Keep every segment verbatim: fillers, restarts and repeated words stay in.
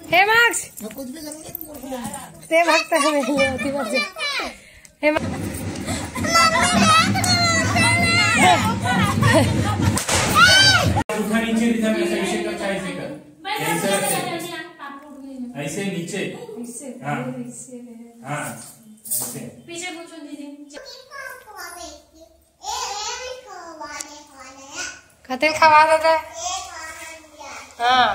हे मार्क्स, मैं कुछ भी करूँगा, तुम बोल रहे हो। ते भक्त है, मैं ये होती बस। हे मा-, उठा नीचे, इधर ऐसे, ऐसे कर, चाहे ऐसे कर। ऐसे रखे। ऐसे नीचे। हाँ। हाँ। ऐसे। पीछे पूछो दीदी। कते खवा देते? हाँ।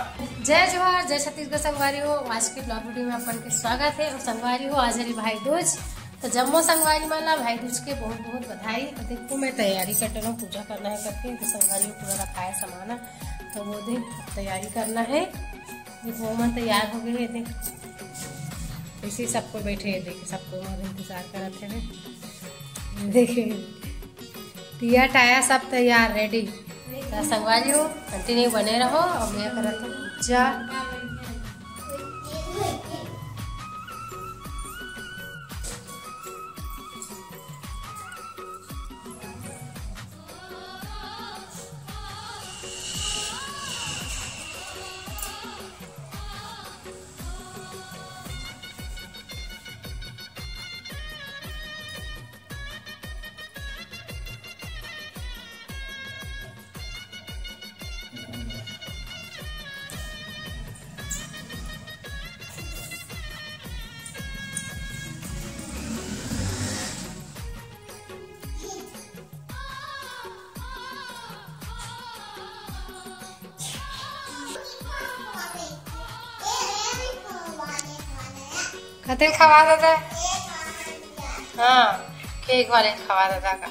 जय जोहार, जय छत्तीसगढ़ संगवारी हो। आज के vlog video में अपन के स्वागत है। और संगवारी हो, आज हरी भाई दूज, तो जम्मो संगवारी मन ला भाई दूज के बहुत बहुत बधाई। और देखो, मैं तैयारी कर डरेंव, पूजा करना है करके, तो संगवारी हो पूरा रखा है सामान, तो वो देख तैयारी करना है। ये वो मन तैयार हो गए हैं, देख ऐसे ही सबको बैठे हैं, देख सबको मन इंतजार करत है। देखिए, तिया टाया सब तैयार, ready। तो संगवारी हो, continue बने रहो। और मैं करत हूँ पूजा। कते खवा देते? हाँ, केक वाले खवा देता का।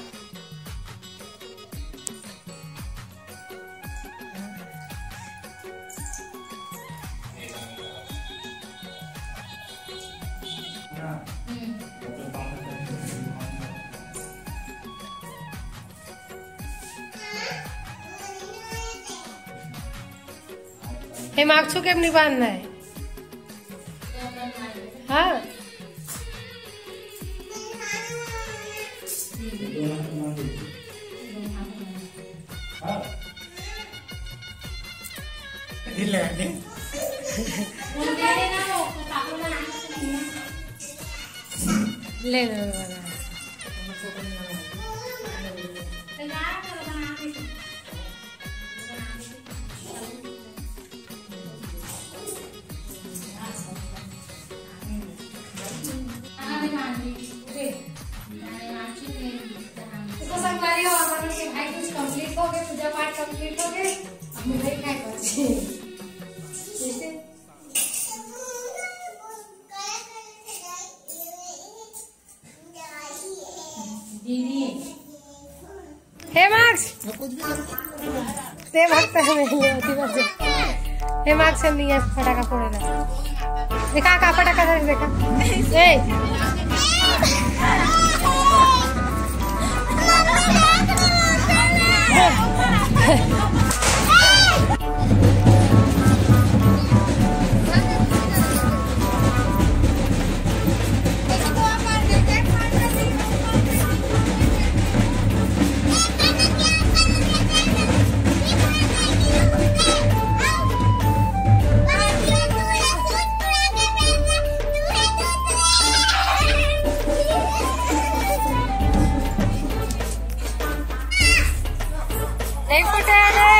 हे मागछू के नहीं बांधना है। हाँ। हाँ। ले ले। ले ले, ले ले। देखो संगवारी हो, अपन लोग के भाई दूज complete हो गए, पूजा पाठ complete हो गए। अब मिठाई खाए पहुंचे। जैसे हे मार्क्स, ते भक्त है, मैं ये होती बस। हे मार्क्स, हम नहीं है फटाका फोड़े ना। देखा का फटाका था, देखा। ए। नहीं फूटे रे,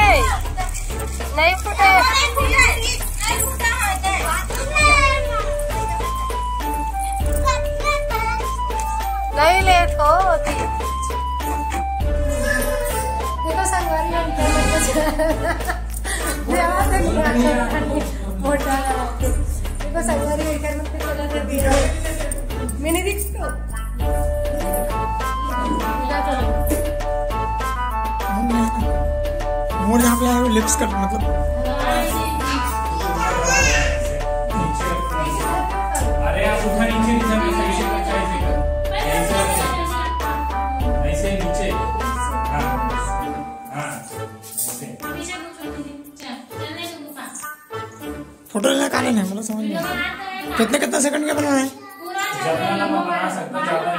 नहीं फूटे। नहीं ले तो होती। देखो संगवारी, हम तो कुछ देवा से नहीं आता। मोटा लगा के। देखो संगवारी, इधर मत चला दे। मैंने रिक्स तो मोर यहाँ पे आए हुए लिप्स कट, मतलब। अरे आप उठा नीचे, नीचे में सही से, ऐसे, ऐसे नीचे। हाँ, हाँ, ऐसे। फोटो लेना काले नहीं, मतलब समझ नहीं। कितने, कितना सेकंड का बनाना है? जितना लंबा बना सकते हो, ज़्यादा